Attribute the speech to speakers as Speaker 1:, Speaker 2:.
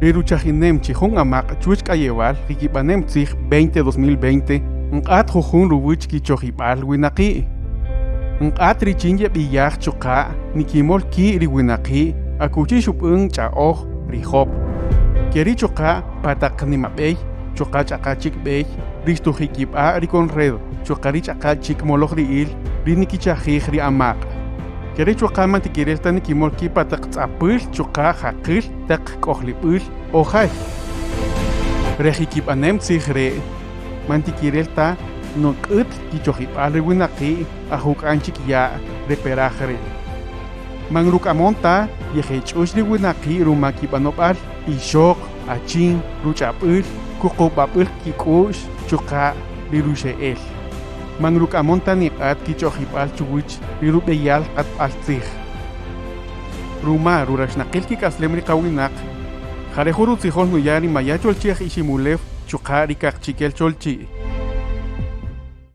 Speaker 1: Ri ruchajinem chi jun amaq' chuwäch k'ayewal jikib'anem tzij 20 2020 nq'at jujun ruwäch kichojib'al winaqi'. Nq'at richin yeb'iyaj chuqa' nikimöl ki' ri winaqi' akuchi xub'än ch'a'oj ri jöb'. Ke ri' chuqa' pa taq nimab'ey chuqa' ch'aqa' chik b'ey ri xtujikib'a' ri Conred chuqa' ri ch'aqa' chik molojri'ïl ri nikichajij ri amaq'. Ke ri' chuqa' man tikirel ta nikimöl ki' pa taq tz'apül chuqa' jaqül taq k'ojlib'äl o jay. Re jikib'anem tzij re' man tikirel ta nuk'üt kichojib'al ri winaqi' aj juk'an chik ya' re peraj re'. Man ruk'amon ta yejech'üx ri winaqi' ruma kib'anob'al, ixöq, achin, ruch'ab'äl, kuqub'ab'äl kik'u'x chuqa' ri ruxe'el. Man ruk'amon ta niq'ät kich'ojib'al chuwäch ri rub'eyal q'atb'äl tzij. Ruma ruraxnaqil kik'aslem ri qawinaq, ja re' jun rutzijol nuya' ri Maya Cholchi' aj Iximulew chuqa' ri Kaqchikel Cholchi'.